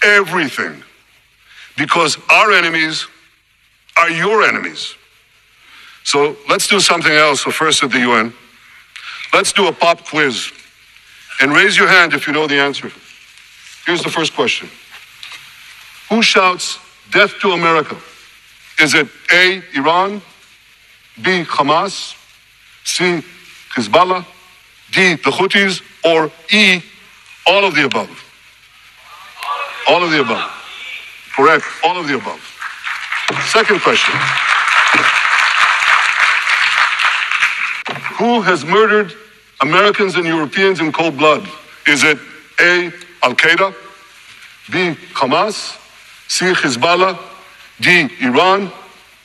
Everything. Because our enemies are your enemies. So let's do something else. So first at the UN, let's do a pop quiz. And raise your hand if you know the answer. Here's the first question. Who shouts death to America? Is it A, Iran, B, Hamas, C, Hezbollah, D, the Houthis, or E, all of the above? All of the above. Correct, all of the above. Second question. Who has murdered Americans and Europeans in cold blood? Is it A, Al Qaeda, B, Hamas, C, Hezbollah, D, Iran,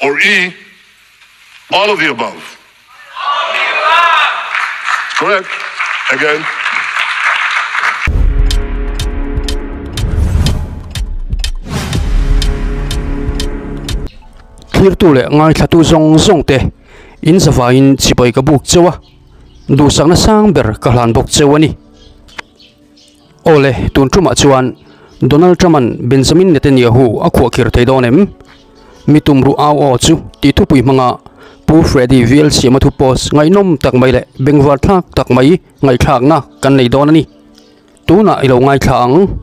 or E, all of the above? All of the above! Correct. Again. Thlirtu leh ngaithlatu zawng zawng te in zavaiin chibai ka buk cheu a, duhsakna sang ber ka hlan bawk cheu a ni. Awle, tun tumah chuan Donald Trump-a'n Benjamin Netanyahu a khuahkhir thei dawn em? Mi tumruh au aw chu tih thupui hmanga Pu Freddy VL Siama thu post ngaihnawm tak mai leh bengvar thlak tak mai ngaihthlakna kan nei dawn a ni. Tunah i lo ngaithla ang.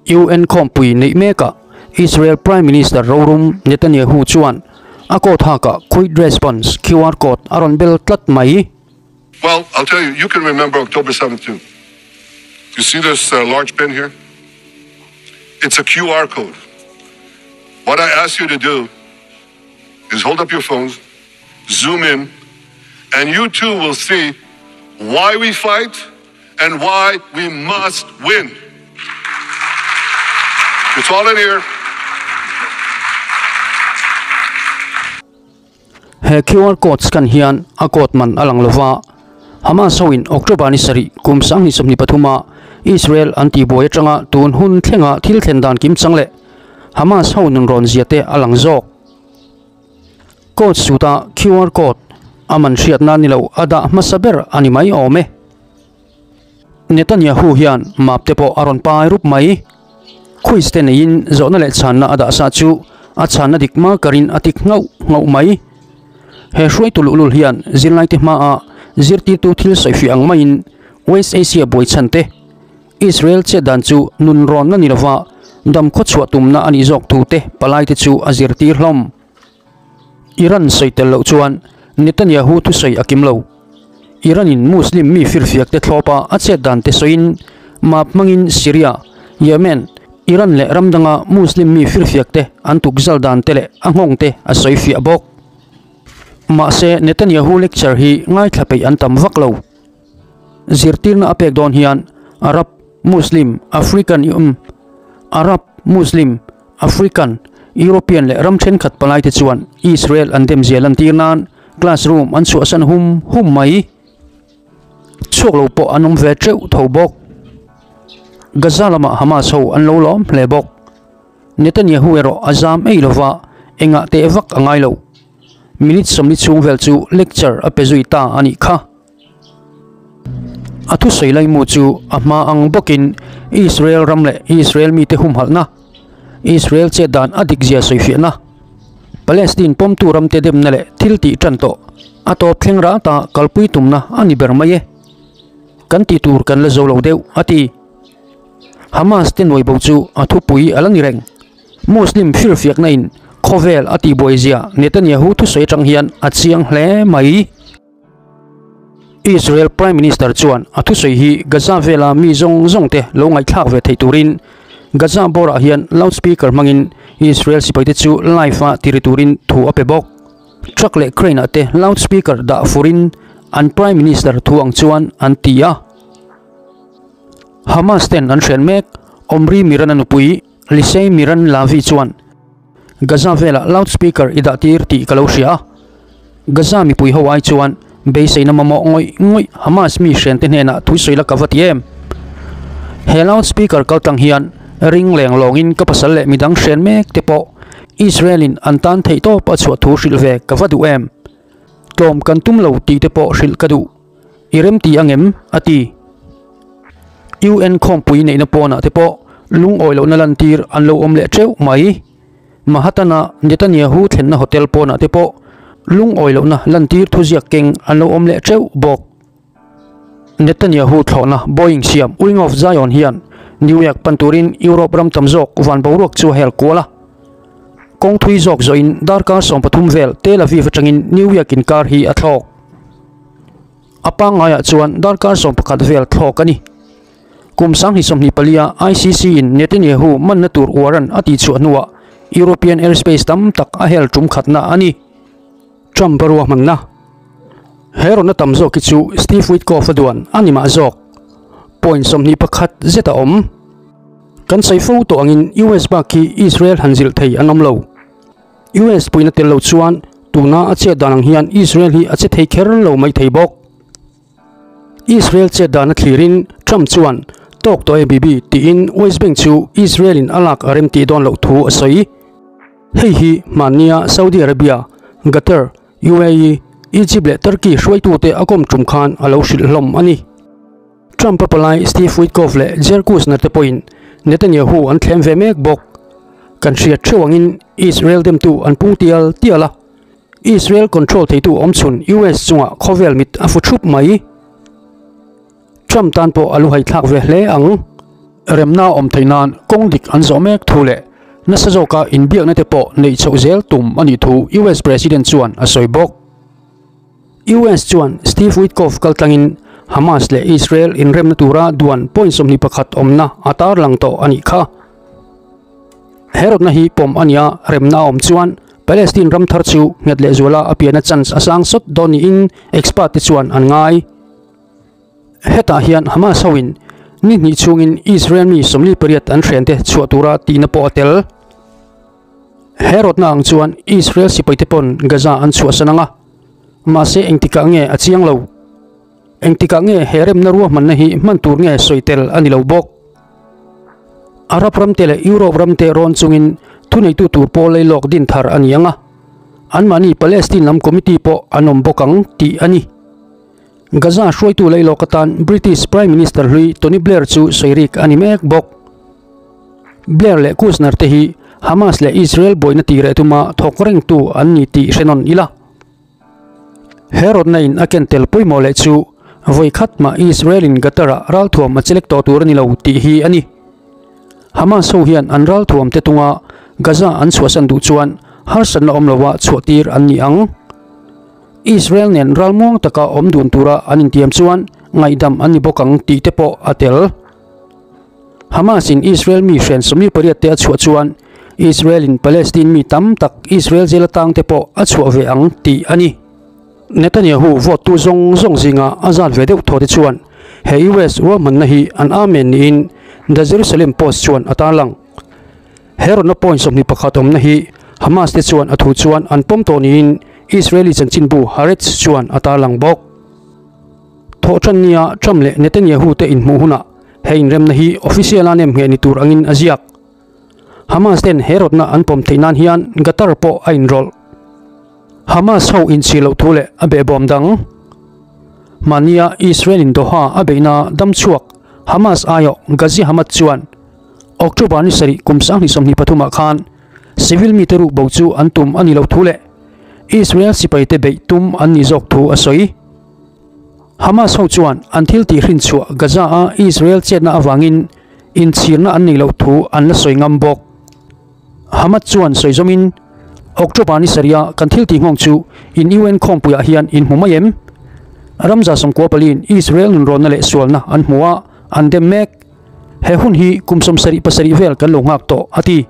UN khawmpui neih mekah Israel Prime Minister rorum Netanyahu chuan a coat hakah Quick Response QR code a rawn bel tlat mai. Well, I'll tell you, you can remember October 7th too. You see this uh, large pin here? It's a QR code. What I ask you to do is hold up your phones, zoom in, and you too will see why we fight and why we must win. It's all in here. He QR code scan hian a code man a lang lova, Hamas hoin October ni sarih kum 2023 a Israel an tihbuai atanga tun hun thlenga thil thlen dan kim chang leh Hamas ho nunrawn zia te a lang zawk. Code suit-a QR code a man hriatna ni lo a dah hmasa ber a ni mai awm e. Netanyahu hian map te pawh a rawn pai rup mai. Quiz te neiin zawhna leh chhanna a dah sa chu a chhanna dik marker-in a tik nghauh nghauh mai. He hruaitu luhlul hian zirlaite hmaah zirtirtu thil sawifiah ang maiin West Asia buai chhan te, Israel chet dan chu nunrawnna ni lova dam khawchhuah tumna a nih zawk thu te palaite chu a zirtir hlawm. Iran sawi tel loh chuan Netanyahu thusawi a kim lo. Iran-in Muslim mi firfiak te thlawpa a chet dan te sawiin map hmangin Syria, Yemen, Iran leh ram danga Muslim mi firfiak te an tukzal dan te leh a nghawng te a sawi fiah bawk. Mahse Netanyahu lecture hi ngaithla peih an tam vak lo. Zirtirna a pek dawn hian Arab, Muslim, African um, Arab, Muslim, African, European leh ram thenkhat palaite chuan Israel an demzia lantir nan classroom an chhuahsan hum hum mai. Chhuak lo pawh an awm ve teuh tho bawk. Gaza lamah Hamas ho an lo lawm hle bawk. Netanyahu erawh a zam ei lova engah teh vak a ngai lo. Minute 40 chhung vel chu lecture a pe zui ta a nih kha. A thusawi laimu chu a hma ang bawkin Israel ram leh Israel mite humhalhna, Israel chet dan a dikzia sawifiahna, Palestine pawmtu ramte demna leh thil tih tan tawh a tawp thleng rata kalpui tumna a ni ber mai e. Kan tih tur kan la zo lo deuh, a ti. Hamas te nuaibo chu a thupui a la ni reng. Muslim firfiakna in khawvel a tihbuaizia Netanyahu thusawi atang hian a chiang hle mai. Israel Prime Minister chuan a thusawi hi Gaza vela mi zawng zawng te lo ngaihthlak ve theih turin Gaza bawrah hian loudspeaker hmangin Israel sipaite chu live a tiri turin thu a pe bawk. Truck leh crane ah te loudspeaker dah furin an Prime Minister thu ang chuan an ti a. Hamas ten an hriat mek Omri Miran-a nupui Lisei Miran Lavi chuan Gaza velah loudspeaker i dah tir tih ka lo hria a, Gaza mipui ho ai chuan beiseina mamawh ngawih ngawih Hamas mi hriante hnenah thusawi la ka va ti em? He loudspeaker kal tlang hian ring leng lawngin ka pasal leh midang hrian mek te pawh Israel in an tan theih tawp a chhuah thu hrilh ve ka va duh em? Tlawm kan tum lo tih te pawh hrilh ka duh. I rem ti ang em? a ti. UN khawmpui neihna pawnah te pawh Lungawi lohna lantir an lo awm leh teuh mai. Manhattan-a Netanyahu thlenna hotel pawnah te pawh lungawi lohna lantir thuziak keng an lo awm leh teuh bawk. Netanyahu thlawhna Boeing siam Wing of Zion hian New York pan turin Europe ram tam zawk van boruak chu a hel kual a. Kawng thui zawk zawhin darkar 13 vel Tel Aviv atangin New York inkar hi a thlawk. A pangngaiah chuan darkar 11 vel thlawk a ni. Kum 2024-a ICC-in Netanyahu manna tur warrant a tihchhuah hnuah European airspace tam tak a hel tum khatna a ni. Trump a ruahmanna He rawnna tam zawk hi chu Steve Witkoff a duan a ni mah zawk. Point 21 zet a awm. Kan sawi fo tawh angin US bak hi Israel han zilh thei an awm lo. US puihna tel lo chuan tuna a chet dan ang hian Israel hi a che thei kher lo mai thei bawk. Israel chet dan a thlirin Trump chuan tawk tawh e Bibi tiin West Bank chu Israel in a lak a rem tih dawn loh thu a sawi. Hei hi hmannia Saudi Arabia, Qatar, UAE, Egypt leh Turkey hruaitute a kawm tum khan a lo hrilh hlawm a ni. Trump a palai Steve Witkoff leh Jared Kushner te pawhin Netanyahu an thlem ve mek bawk. Kan hriat theuh angin Israel demtu an pung tial tial a. Israel control theitu awmchhun US chungah khawvel mit a fu thup mai. Trump tan pawh a lu haithlak ve hle ang. Remna awm theih nan kawng dik an zawh mek thu leh nasa zawka inbiakna te pawh neih chhoh zel tum a nih thu US President chuan a sawi bawk. US chuan Steve Witkoff kaltlangin Hamas leh Israel inremna tura duan point 21 awmna a tarlang tawh a nih kha. He rawtna hi pawm a nia remna a awm chuan Palestine ram thar chu nghet leh zuala a pianna chance a sang sawt dawn niin expert te chuan an ngai. Hetah hian Hamas hoin ni hnih chhungin Israel mi 48 an hren te chhuah tura tihna pawh a tel. He rawtna ang chuan Israel sipai te pawn Gaza an chhuahsan anga, mahse engtikah nge a chiang lo. Engtikah nge he remna ruahmanna hi hman tur nge sawi tel a ni lo bawk. Arab ram te leh Europe ram te rawn chungin thuneitu tur pawl lei lawk din thar a ni anga, anmahni Palestine lam committee pawh an awm bawk ang tih a ni. Gaza hruaitu lei lawk atan British Prime Minister hlui Tony Blair chu sawi rik a ni mek bawk. Blair leh Kushner te hi Hamas leh Israel buaina tih reh tuma thawk rengtu an ni tih hre nawn ila. He rawtna in a ken tel pawimawh leh chu vawi khat mah Israel in Qatar-ah ralthuam a chelek tawh tur a ni lo tih hi a ni. Hamas ho hian an ralthuam te tunga Gaza an chhuahsan duh chuan harsatna awm loa chhuahtir an ni ang. Israel nen ralmuang taka awm dun tura an intiam chuan ngaihdam an ni bawk ang tih te pawh a tel. Hamas in Israel mi hren 48 te a chhuah chuan Israel in Palestine mi tam tak Israel jail atang te pawh a chhuah ve ang tih a ni. Netanyahu vote tu zawng zawng zinga a zat ve deuh thaw te chuan he US ruahmanna hi an amen niin The Jerusalem Post chuan a tarlang. He rawtna point 21 awmna hi Hamas te chuan a thu chuan an pawm tawh niin Israeli chanchinbu Haaretz chuan a tarlang bawk. Thawhtan nia Trump leh Netanyahu te inhmuh hunah he inremna hi official a nem ngheh ni tur angin a ziak. Hamas ten he rawtna an pawm theih nan hian Qatar pawh a inrawlh. Hamas ho inchhir loh thu leh a behbawm dang. Mahnia Israel in Doha a beihna damchhuak Hamas aiawh Ghazi Hamad chuan October ni sarih kum 2023 ah khan civil mite ruk bo chu an tum a ni loh thu leh Israel sipai te beih tum an ni zawk thu a sawi. Hamas ho chuan an thil tih hrin chhuah Gaza a Israel chetna awangin inchhirna an nei loh thu an la sawi ngam bawk. Hamad chuan sawi zawmin October ni sarih kan thil tih nghawng chu in UN khawmpuiah hian in hmu mai em? Ramza 94 in Israel nun rawnna leh sualna an hmu a, an dem mek. He hun hi kum 77 vel kan lo ngak tawh a ti.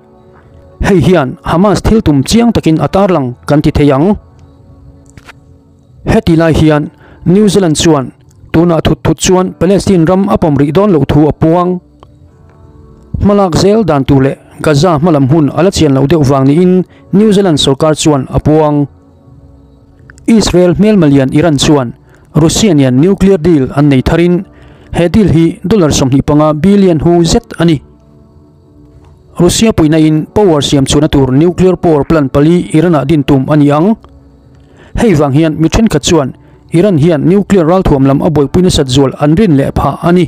Hei hian Hamas thil tum chiang takin a tarlang kan ti thei ang. Heti lai hian New Zealand chuan tunah thut thut chuan Palestine ram a pawm rih dawn loh thu a puang. Hmalak zel dan tur leh Gaza hmalam hun a la chian loh deuh vang niin New Zealand sorkar chuan a puang. Israel hmelmalian Iran chuan Russia nen nuclear deal an nei tharin he deal hi dollar 25 billion hu zet a ni. Russia puihna in power siam chhuahna tur nuclear power plant pali Iran-ah din tum a ni ang. Hei vang hian mi thenkhat chuan Iran hian nuclear ralthuam lam a buaipui nasat zual an rin leh phah a ni.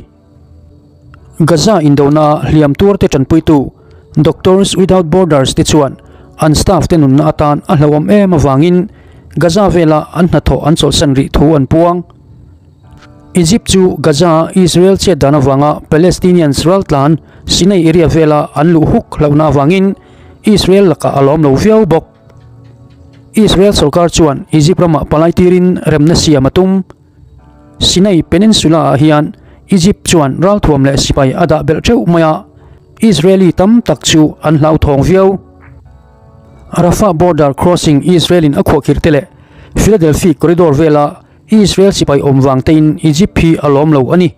Gaza indona hliam tuarte tanpuitu Doctors Without Borders te chuan an staff te nunna atan a hlauhawm em avangin Gaza vela an hnathawh an chawlhsan rih thu an puang. Egypt chu Gaza Israel chet dan avanga Palestinians raltlan Sinai area vela an luh huk hlauhna avangin Israel lakah a lawm lo viau bawk. Israel sorkar chuan Egypt ramah palai tirin remna siam a tum. Sinai Peninsula ah hian Egypt chuan ralthuam leh sipai a dah belh teuh mai a, Israeli tam tak chu an hlauthawng viau. Rafah border crossing Israel in a khuahkhirh te leh Philadelphi corridor vela Israel sipai awm vang tein Egypt hi a lawm lo a ni.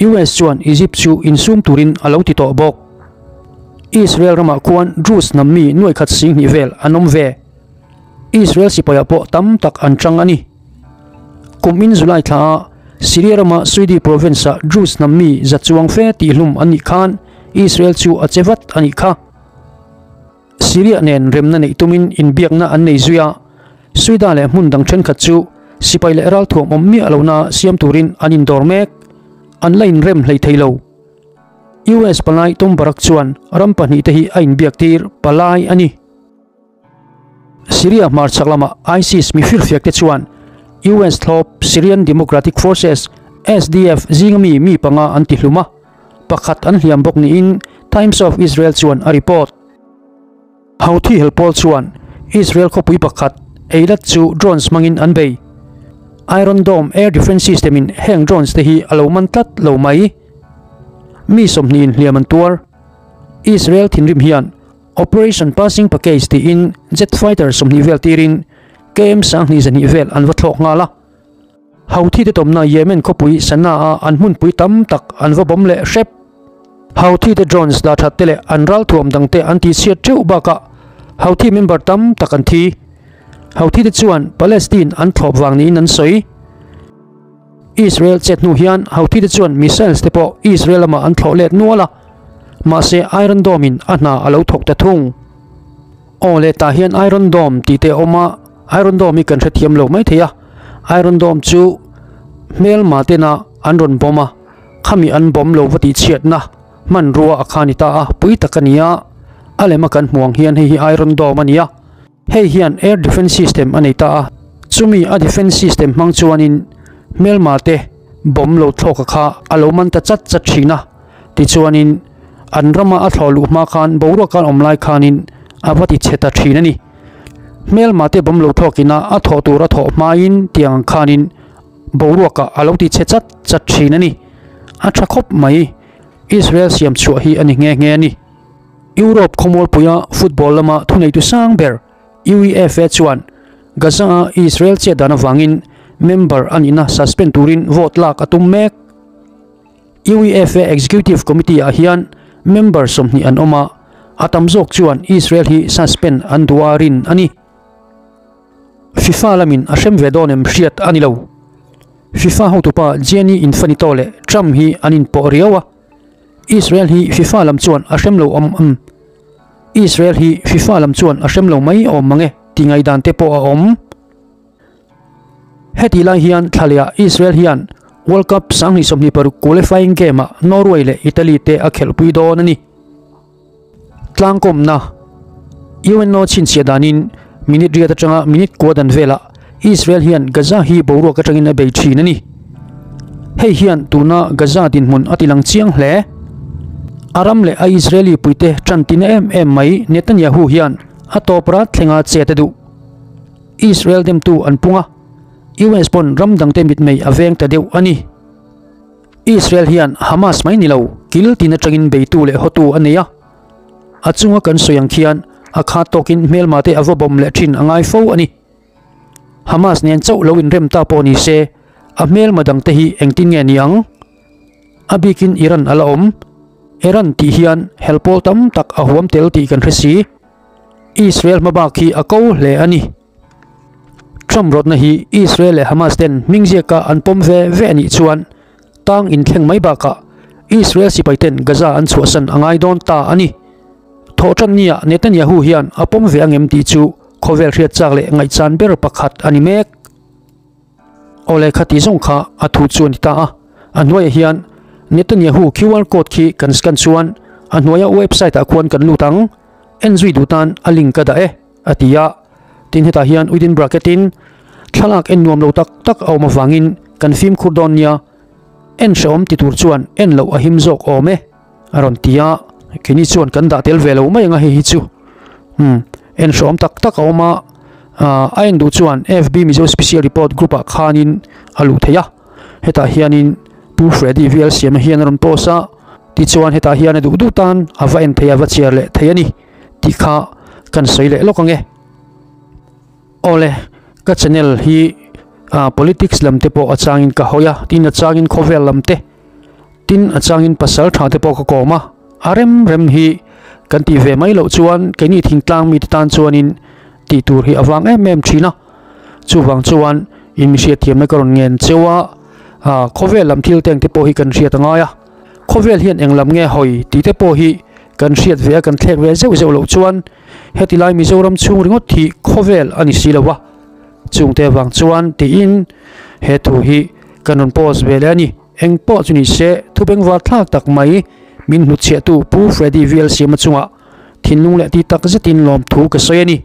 US chuan Egypt chu insum turin a lo ti tawh bawk. Israel ramah khuan Druze hnam mi nuaikhat singhnih vel an awm ve. Israel sipaiah pawh tam tak an chang a ni. Kum in July thla ah Syria rama Suidi province ah Druze hnam mi za chuang fe tihhlum an nih khan Israel chu a che vat a nih kha. Syria nen remna neih tumin inbiakna an nei zui a, Suida leh hmun dang thenkhat chu sipai leh ralthuam awm miah lohna siam turin an indawr mek. An la inrem hlei thei lo. US palai Tom Barrack chuan ram pahnihte hi a inbiak tir palai a ni. Syria hmarchhak lama ISIS mi firfiakte chuan US thlawp Syrian Democratic Forces, SDF, zinga mi mi panga an tihlum a, pakhat an hliam bawk niin Times of Israel chuan a report. Houthi helpawl chuan Israel khawpui pakhat Eilat chu drones hmangin an bei. Iron Dome air defence system in heng drones te hi a lo man tlat lo mai. Mi sawmhnihin hliam an tuar. Israel thinrim hian Operation Passing Package tiin jet fighter 20 vel tirin KM 20 zahnih vel an va thlawk nghal a. Houthi te tawmna Yemen khawpui Sanaa a an hmunpui tam tak an va bawm leh hrep. Houthi te drones dah that te leh an ralthuam dang te an tihchhiat teuh bakah Houthi member tam tak an thi. Houthi te chuan Palestine an thlawp vang niin an sawi. Israel chet hnu hian Houthi te chuan missiles te pawh Israel lamah an thlawh let nual a, mahse Iron Dome in a hna a lo thawk ta thung. Aw le tah hian Iron Dome tih te a awm a, Iron Dome hi kan hrethiam lo mai thei a, Iron Dome chu hmelma tena an rawn bawm a, khami an bawm lo va tih chhiatna hmanrua a kha ni ta a, pui tak a ni a, a lema kan hmuh ang hian hei hi Iron Dome a ni a. Hei hian air defence system a nei ta a, chumi a defence system hmang chuanin hmelma te bomb lo thlawka kha a lo man ta chat chat thin a, tichuanin an rama a thlawh luh hma khan boruak an awm lai khanin a va ti chhe ta thin a ni. Hmelma te bomb lo thlawkina a thawh tur a thawh hmain tiang ang khanin boruakah a lo ti chhe chat chat thin a ni. A tha khawp mai, Israel siam chhuah hi a ni nghe nghe a ni. Europe khawmualpuia football lama thuneitu sang ber UEFA chuan Gaza-a Israel chet dan avangin member a nihna suspend turin vote lak a tum mek. UEFA Executive Committee-ah hian member 20 an awm a, a tam zawk chuan Israel hi suspend an duh a rin a ni. FIFA lamin a hrem ve dawn em hriat a ni lo. FIFA hotupa Gianni Infantino leh Trump hi an inpawh riau a. Israel hi FIFA lam chuan a hrem lo awm ang. Israel hi FIFA lam chuan a hrem lo mai awm mang e tih ngaihdan te pawh a awm. Hetih lai hian thlalehah Israel hian World Cup 2026 qualifying game ah Norway leh Italy te a khelhpui dawn a ni. Tlangkawmna, UNO chhinchhiah danin minute riat atanga minute kua dan velah Israel hian Gaza hi boruak atangin a bei thin a ni. Hei hian tuna Gaza dinhmun a tilang chiang hle. A ram leh a Israeli puite tan tina em em mai Netanyahu hian a tawp rat thlenga chet a duh. Israel demtu an pung a, US pawn ram dangte mitmei a veng ta deuh a ni. Israel hian Hamas mai ni lo, kil tin atangin beitu leh hawtu a nei a. A chunga kan sawi ang khian a khat tawkin hmelma te a va bawm leh thin a ngai fo a ni. Hamas nen chauh lo inrem ta pawh ni se, a hmelma dangte hi engtin nge ni ang? A bikin Iran a la awm. Iran tih hian helpawl tam tak a huam tel tih kan hre si. Israel hmabak hi a ko hle a ni. Trump rawtna hi Israel leh Hamas ten hming ziaka an pawm ve ve a nih chuan tang inthleng mai bakah Israel sipai ten Gaza an chhuahsan a ngai dawn ta a ni. Thawhtan nia Netanyahu hian a pawm ve angem tih chu khawvel hriat chak leh ngaihchan ber pakhat a ni mek. Awle khati zawng kha a thu chu a ni ta a, a hnuaiah hian Netanyahu QR code khi kan scan chuan a hnuaia website ah khuan kan lut ang, en zui duh tan a link ka dah e, a ti a. Tin hetah hian within bracket in thlalak en nuam lo tak tak a awm avangin kan fimkhur dawn nia, en hrehawm ti tur chuan en loh a him zawk awm e, a rawn ti a. Keini chuan kan dah tel ve lo mai anga hei hi chu umm en hrehawm tak tak a awm a, a en duh chuan FB Mizo Special Report group ah khanin a luh theih a. Hetah hianin Pu Freddy VL Siama hian a rawn post a, tichuan hetah hian a duh duh tan a va en thei a, va chhiar leh thei a ni tih kha kan sawi leh lawk ang e. Awle, ka channel hi ah politics lam te pawh a changin ka hawi a, tin a changin khawvel lam te, tin a changin pasal tha te pawh ka kawm a, a rem rem hi kan tih ve mai loh chuan keini thingtlang mite tan chuanin tih tur hi a vang em em thin a, chuvang chuan in mi hriatthiamna ka rawn ngen cheu a, ah khawvel lam thil teng te pawh hi kan hriat a ngai a, khawvel hian eng lam nge hawi tih te pawh hi kan hriat ve a kan thlek ve zeuh zeuh loh chuan heti lai Mizoram chhung ringawt hi khawvel a ni si lo a, chungte vang chuan tiin he thu hi kan rawn post ve leh a ni. Eng pawh chu ni se thu bengvar thlak tak mai min hnutchhiahtu Pu Freddy VL Siama chungah thinlung leh ti tak zetin lawmthu ka sawi a ni.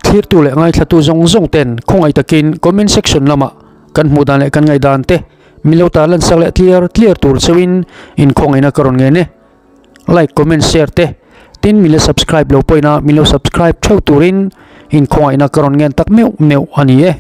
Thlirtu leh ngaithlatu zawng zawng ten khawngaih takin comment section lamah kan hmuh dan leh kan ngaihdan te min lo tarlan sak leh tliar tliar tur cheuhin in khawngaihna ka rawn ngen e. Like, comment, share te tin min la subscribe lo pawhin a min lo subscribe theuh turin in khawngaihna ka rawn ngen tak meuh meuh a ni e.